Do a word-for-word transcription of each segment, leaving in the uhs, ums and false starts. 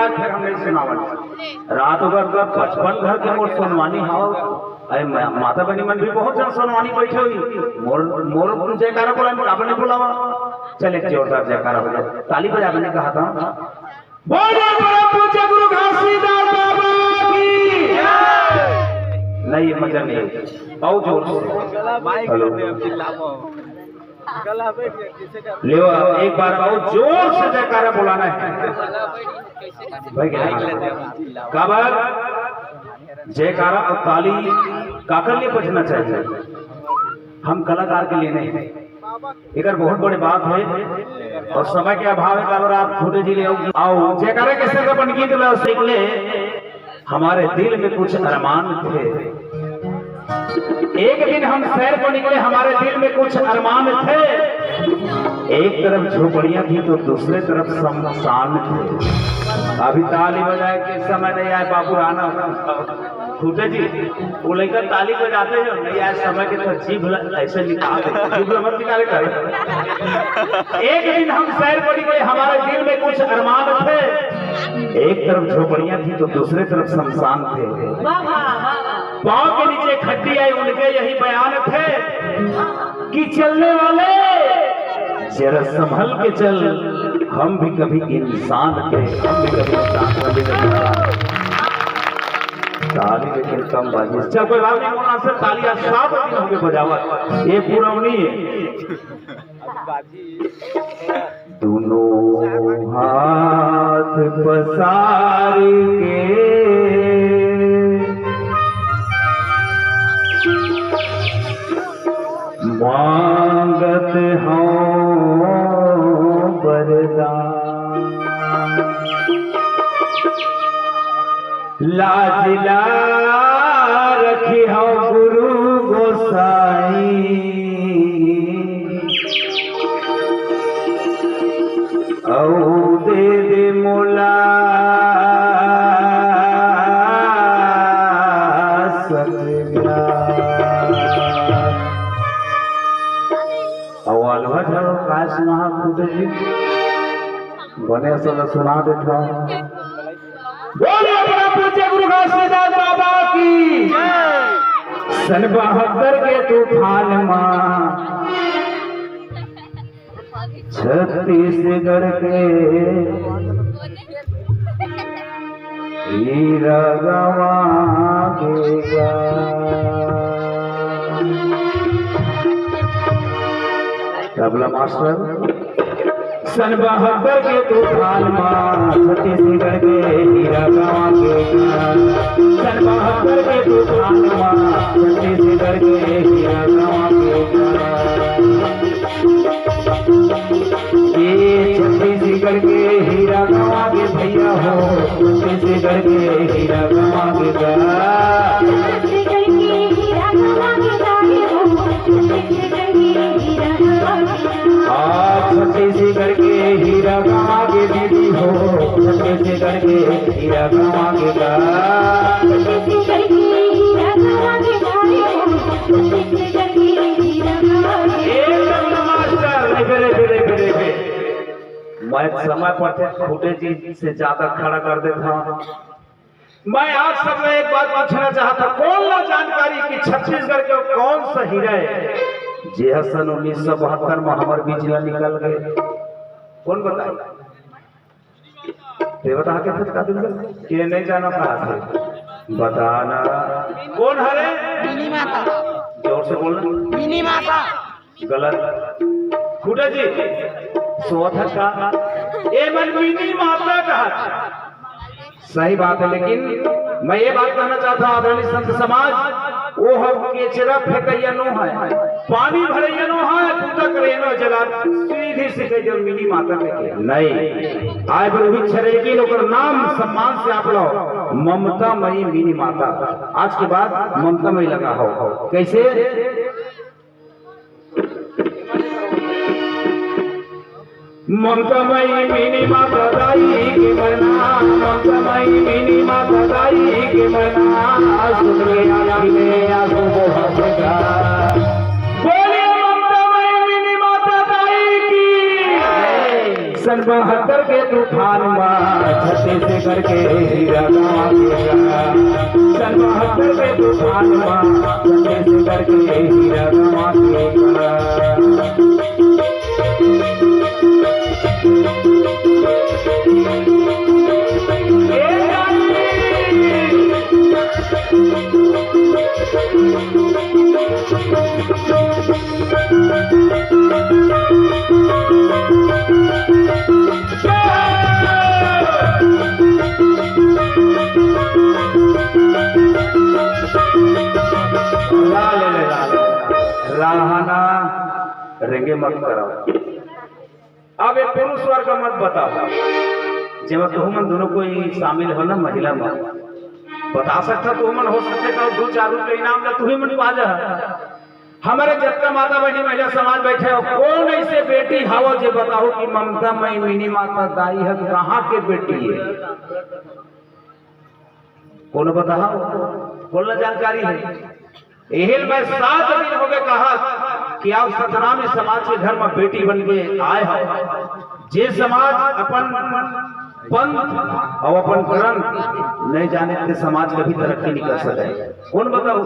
फिर हम नहीं सुनावन। रात भर का पचपन घर के मोर सोनवानी हाव। अरे मा-, माता बहिनी मन भी बहुत जन सोनवानी बैठे हुई। मोर, मोर जयकारा बोला, काबर नहीं बुलावा? चल, एक जोरदार जयकारा हो जाए, ताली बजा, मैंने कहा था। बोलिए परम पूज्य गुरु घासीदास बाबा की। नहीं, ये मजा नहीं। बहुत जोर से। हेलो। ले, एक बार और जोर से जयकारा बुलाना है। भाई, क्या बात? जयकारा और ताली काकर लिए बजना चाहिए? हम कलाकार के लिए नहीं। एकर बहुत बड़े बात है और समय के अभाव है, काबर आप छोटे जी ले आओ। आओ, जयकारा के संग अपन गीत ला सीख ले। हमारे दिल में कुछ अरमान थे। एक दिन हम सैर को निकले, हमारे दिल में कुछ अरमान थे। एक तरफ झोपड़ियां थी तो दूसरे तरफ शमशान थे। अभी ताली बजाए के समय नहीं आए, बाबू राणा। खूंटे जी, वो लइका ताली बजाते हैं, नहीं आए समय के तो जीभ ल-, ऐसे निकाल दे, जीभ ल मत निकाले कर। एक दिन हम सैर को निकले, हमारे दिल में कुछ अरमान थे। एक तरफ झोपड़ियां थी तो दूसरे तरफ शमशान थे। वाह, वाह, वाह, वाह। पाँव के नीचे खड्डी आई, उनके यही बयान थे कि चलने वाले जरा संभल के चल, हम भी कभी इंसान थे, हम भी कभी इंसान, हम भी कभी इंसान। ताली लेकिन कम बाजी। चल, कोई बात नहीं, मोर नाम से ताली आज सात दिन हो गए बजावत। ये पुरौनी है। दोनों हाथ पसार के मांगत हूँ वरदान। लाज ला रखिहव गुरु गोसाई, अउ दे दे मोला सतज्ञान। अउ अलवा झरो काश महाभूत जी, बने सला सुना देथव। बोले अपना पूज्य गुरु घासीदास बाबा की। सन बहत्तर के तूफान मा छत्तीसगढ़ के हीरा गंवा के गा। तबला मास्टर। सन बहत्तर के तूफान मा छत्तीसगढ़ के हीरा गंवा के गा। सन बहत्तर के तूफान मा छत्तीसगढ़ के हीरा गंवा के गा। ये छत्तीसगढ़ के हीरा गंवा के भैया हो, छत्तीसगढ़ के हीरा गंवा के गा। आ, छत्तीसगढ़ के हीरा गंवा के दीदी हो, छत्तीसगढ़ के हीरा गंवा के गा। एकदम मास्टर, नहीं, बेरे, बेरे, बेरे, बेरे। मैं समय पड़ते खूंटे जी से ज्यादा खड़ा कर देता हूँ। मैं आप सबसे एक बात पूछना चाहता, कौन ला जानकारी कि छत्तीसगढ़ के कौन सा हीरा है जे ह सन उन्नीस सौ बहत्तर में हमर बीच ला निकल गए? कौन बताई? ते बता के फटका देंगे। के नहीं जाना कहा थे? बताना। कौन हरे? मिनी माता। जोर से बोलना। मिनी माता। गलत। खूंटे जी, सोधा का? ए मन मिनी माता कहा। सही बात है, लेकिन मैं ये बात कहना चाहता हूँ, आदरणीय संत समाज, वो हम केचरा फेंकैया नो है, पानी भरैया नो है, पूजा करैया नो, जला सीधी सीधे जो मिनी माता के नहीं। आए बर उही छरेगी, ओकर नाम सम्मान से आप लो, ममता मई मिनी माता। आज के बाद ममता मई लगा हो। कैसे? ममता मई मिनी माता दाई के मना, ममता मई मिनी माता दाई के मना, सुन के आँखी में आंसू बहत गा। बोलिए ममता मई मिनी माता दाई की। सन बहत्तर के तूफान मा छत्तीसगढ़ के हीरा गंवा गे गा। सन बहत्तर के तूफान मा छत्तीसगढ़ के हीरा गंवा गे गा। ला ले, ले, ला ले। राहना रेंगे मत करो। अब एक पुरुष वर्ग मत बताओ, जेमा तुहू मन दोनों कोई शामिल हो ना, महिला मन बता सकता, तुहू मन हो सकते तो दो चार रुपये इनाम ला तुही मन पा जा। हमारे जतका माता बहिनी महिला समाज बैठे हो, कौन ऐसे बेटी हवो जे बताओ कि ममता मई मिनी माता दाई ह कहाँ के बेटी हे? कोनो बताओ, कोन ला जानकारी हे? एहिल मैं सात दिन हो गए कहा कि आप सतनामी समाज के घर में बेटी बन के आए हो। जे समाज अपन पंथ अउ अपन ग्रंथ नहीं जाने, ते समाज कभी तरक्की नहीं कर सके। कोन बताओ,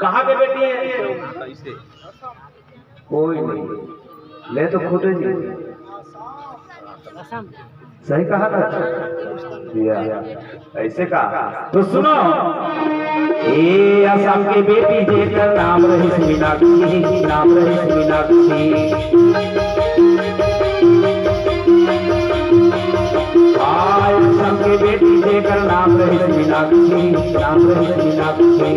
कहाँ के बेटी हे? कोई नहीं। ले तो खुदे जी। सही कहा था? या, ऐसे कहा। तो सुनो, ए असम के बेटी जेकर नाम रहिस मीनाक्षी, नाम रहिस मीनाक्षी। आय असम के बेटी जेकर नाम रहिस मीनाक्षी, नाम रहिस मीनाक्षी।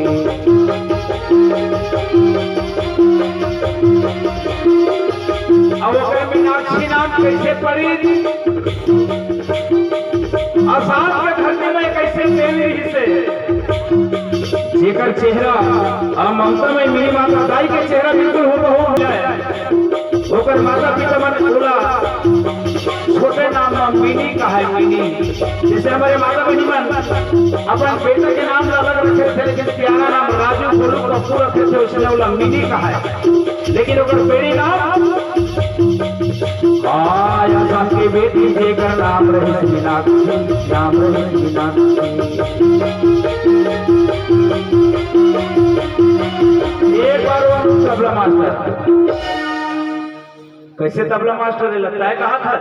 अब ओकर मीनाक्षी नाम कैसे पड़ी? आसाम के धरती में कैसे तेल रही से, जेकर चेहरा आ ममता में मेरी माता दाई के चेहरा बिल्कुल हूबहू मिले। ओकर माता पिता मन ओला छोटे नाम में मिनी कहे, मिनी। जैसे हमारे माता बहिनी मन अपन बेटा के नाम ला अलग रखे थे, लेकिन प्यारा नाम राजू, गोलू, पप्पू रखे थे, उसने ओला मिनी कहे। लेकिन ओकर बेटी नाम, आय असम के बेटी जेकर नाम रहिस मीनाक्षी, नाम रहिस मीनाक्षी। एक बार वो तबला मास्टर, कैसे तबला मास्टर है, लगता है कहा था?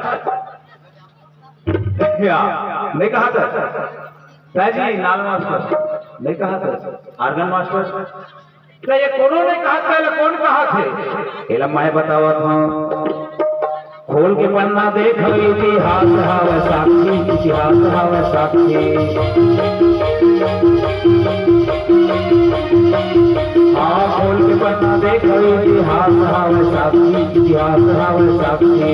या, नहीं कहा था? ताजी नाल मास्टर, नहीं कहा था? आर्गन मास्टर, त ये कोनो नहीं कहा था, एला कौन कहा थे? एला मैं बतावत हूँ। खोल के पन्ना देख, इतिहास हवय साक्षी, इतिहास हवय साक्षी। हाँ, खोल के पन्ना देख, इतिहास हवय साक्षी, इतिहास हवय साक्षी।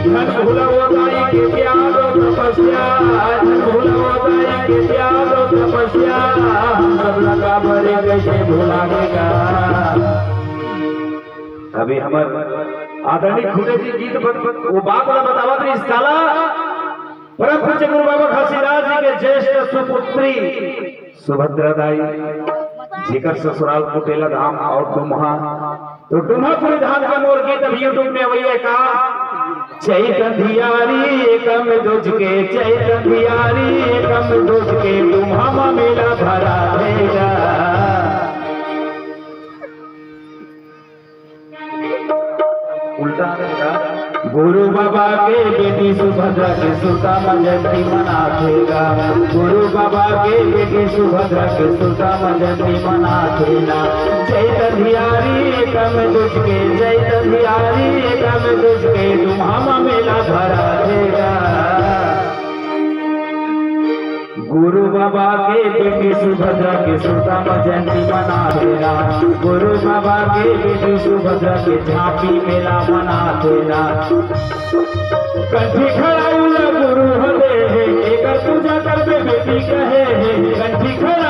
धन भुलावो दाई के त्याग अउ तपस्या, धन भुलावो दाई के त्याग अउ तपस्या, हम सब ला काबर कइसे भुलागे गा। अभी हमर आदरणीय खुटे जी गीत बत-, बत-, वो बात ला बतावत रहिस काला, परम पूज्य गुरु बाबा घासीदास जी के ज्येष्ठ सुपुत्री सुभद्रा दाई, जेकर ससुराल कुटेला धाम अउ डुमहा, तो डुमहापुरी धाम के मोर गीत अब YouTube में अवइया का। चैत अंधियारी एकम दूज के, चैत अंधियारी एकम दूज के, डुमहा म मेला भरा रहेगा। उल्टा रहेगा। गुरु बाबा के बेटी सुभद्रा के सुरता म जयंती मनाथे गा। गुरु बाबा के बेटी सुभद्रा के सुरता म जयंती मनाथे ना। चैत अंधियारी एकम दूज के, चैत अंधियारी एकम दूज के, डुमहा म मेला भराथे गा। गुरु बाबा के बेटी सुभद्रा के सुरता म जयंती मनाथे ना। गुरु बाबा के बेटी सुभद्रा के झांकी मेला मनाथे ना। कंठी खड़ाऊ ला गुरु ह दे हे, एकर पूजा करबे बेटी कहे हे। कंठी खड़ा